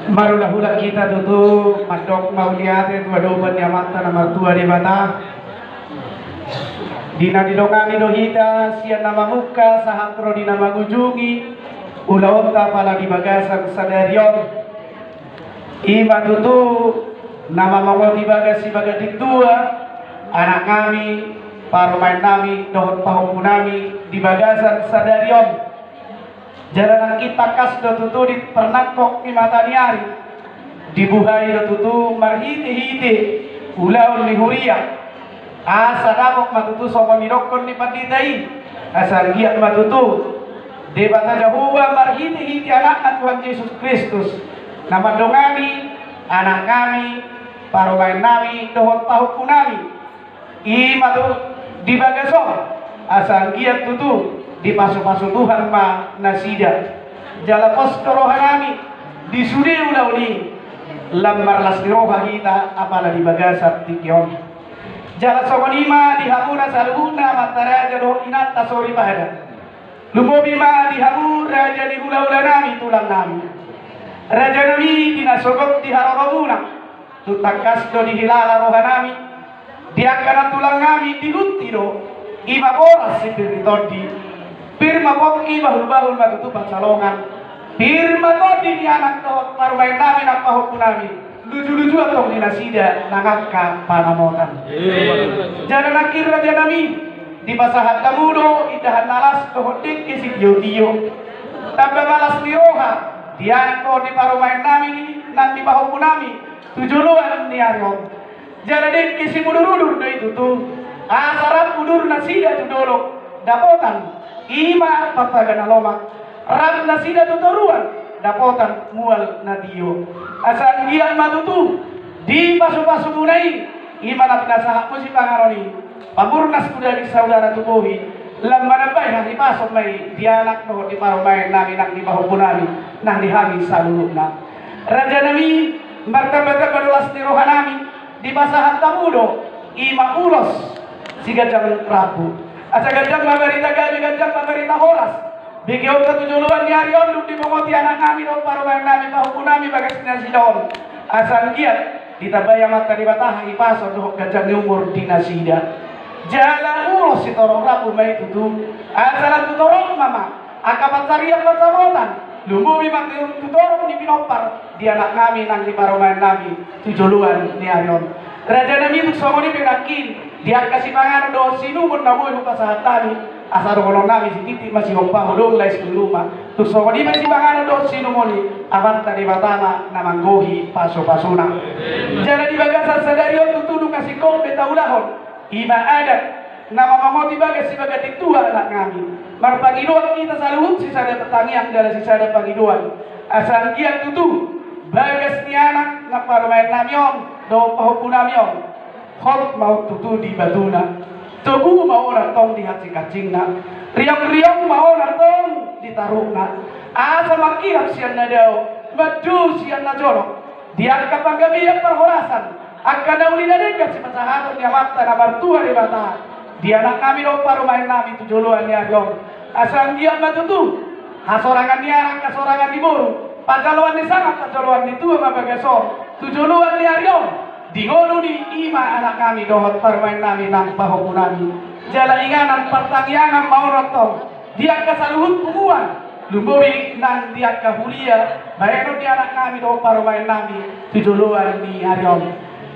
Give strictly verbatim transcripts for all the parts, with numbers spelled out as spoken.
Marhulahula hita tutu mandok mauliate tu adopan ni Amanta na martua Debata. Di na didongani do hita sian na mamungka sahat ro di na mangujungi ulaonta pala di bagasan sadari on. I ma tutu na mamongoti bagas sibagas di tua, anak nami, parumaen nami dohot pahompu nami di bagasan sadari on. Jala nangkin tangkas do tutu di parnangkok ni mata ni ari, dibuhai do tutu marhite-hite ulaon ni huria. Asa dapot ma tutu songon nidokkon ni pandita i, asa anggiat ma tutu Debata Jahowa marhite-hite anakna Tuhan Jesus Kristus na mandongani anak nami, parumaen nami dohot pahompu nami. I ma tu di bagas on, asa anggiat tutu dipasu-pasu Tuhan ma nasida. Jala pos do roha nami di sude ulaon i, lam marlas ni roha hita apala di bagasan tingki on. Jala songon i ma di hamuna saluhutna amanta raja dohot inanta soripada. Lumobi ma di hamu raja ni hulahula nami, tulang nami. Raja nami, di na sogot di haroromuna, tung tangkas do dihilala roha nami. Di angka nantulang nami dihutti do, i ma boras si pir ni tondi. Pir ma pongki, bahul-bahul ma tutu pansalongan. Pir ma tondi ni anak dohot parumaen nami nang pahompu nami. Luju-luju antong di nasida nang angka pangamotan. Jala nangkin raja nami, dipasahat hamu do indahan na las dohot dengke sitio-tio. Tamba malas ni roha di anak dohot di parumaen nami nang di pahompu nami tu joloan ni ari on. Jala dengke simudur-udur do i tutu. Asa rap udur nasida tu dolok dapotan i ma papaga na lomak. Rap nasida tu toruan dapotan mual na tio. Asa anggiat ma tutu di pasu-pasumuna i, i ma na pinasahatmu sipanganon i, pamurnas tu daging, saudara tu bohi, lam manambai hahipason ma i di anak dohot di parumaen nami nang di pahompu nami nang di hami saluhutna. Raja nami, martamba-tamba do las ni roha nami. Dipasahat hamu do i ma ulos siganjang rambu. Asa ganjang ma barita gabe, ganjang ma barita horas. Begeonta tu joloan ni ari on dung dimongoti anak nami dohot parumaen nami, pahompu nami bagas ni nasida on. Asa anggiat ditambai Amanta Debata hahipason dohot ganjang ni umur di nasida. Jala ulos sitorop rambu ma i tutu. Asa lam tu torop ma ma angka pansarian pansamotan, lumobi ma tu torop ni pinompar di anak nami nang di parumaen nami tu joloan ni ari on. Raja nami, tung songon i pe nangkin di angka sipanganon dohot siinumon na boi hupasahat hami, asa dohonon nami sititik ma sihompahu dong lais ni ruma. Tung songon i pe sipanganon dohot siinumon i, Amanta Debata ma na manggohi pasu-pasuna. Jala di bagasan sadari on tutu nunga singkop be taulahon i ma adat na mamongoti bagas sibagas di tua, anak nami. Marpangidoan hita saluhut, sisada tangiang jala sisada pangidoan. Asa anggiat tutu bagas ni anak nang parumaen nami on dohot pahompu nami on, hot ma on tutu di batuna. Togu ma on antong di hansing-hansingna. Riong-riong ma on antong di tarukna. Asa mangkilap sian na dao, mandao sian na jolok. Di angka panggabean parhorasan, angka na uli na denggan sipasahaton ni Amanta na martua Debata di anak nami dohot parumaen nami tu joloan ni ari on. Asa anggiat ma tutu hasorangan ni anak, hasorangan ni boru, panjaloan ni sangap, panjaloan ni tua ma bagas on tu joloan ni ari on. Di ngolu ni i ma anak nami dohot parumaen nami nang pahompu nami. Jala inganan partangiangan ma on antong di angka saluhut punguan, lumobi nang di angka huria bahenon ni anak nami dohot parumaen nami tu joloan ni ari on.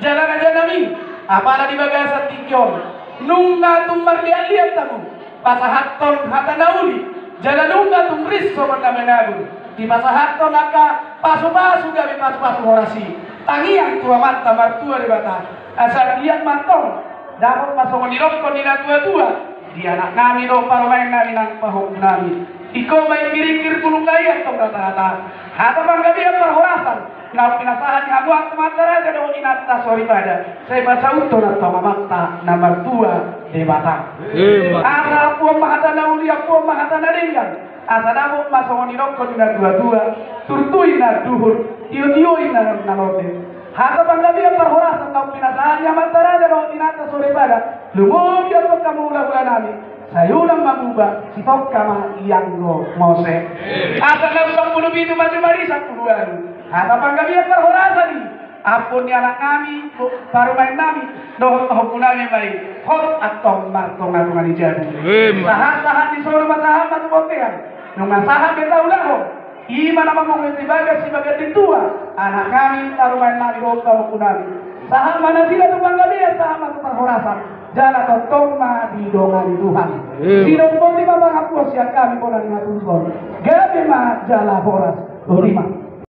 Jala raja nami, apala di bagasan tingki on nunga tung marliat-liat hamu pasahathon hata na uli, jala nunga tung ris songon na managur dipasahathon angka pasu-pasu gabe pasu-pasu horas i. Tangiang tu Amanta martua Debata asa anggiat ma antong dapot ma songon nidokkon ni na tua-tua di anak nami dohot parumaen nami nang pahompu nami. Ingkon ma ingkir-ingkir bulung gaian tong rata-rata. Hata panggabean parhorasan na pinasahat ni hamu angka amanta raja dohot inanta soripada, sai pasauthon antong Amanta na martua Debata. Asa ampuon ma hata na uli, ampuon ma hata na denggan. Asa dapot ma songon nidokkon ni na tua-tua, turtu inna duhut, tio-tio inna na lote. Hata panggabean parhorasan na pinasahat ni amanta raja dohot inanta soripada, lumobi antong hamu hula-hula nami, Sai unang mamuba, sitongka ma ianggo mose. Asa na sampulu pitu ma jumadi sampulu ualu. Hata panggabean parhorasan i. Ampun ni anaknami, parumaennami, dohot pahompunami ma i. Hot antong martongatonga ni jabu. Sahatsahat ni solu ma sahat ma tu bontean. Nunga sahat be taulahon. I ma na mangungkit di bagas sibagas di tua, anaknami, parumaennami dohot pahompunami. Sahat ma nasida tu panggabean, sahat ma tu parhorasan. Jala tongtong ma didongani Tuhan. Sidok boti ma pangampuon sian hami bona ni hatutuson. Gabe ma jala horas. Boti ma.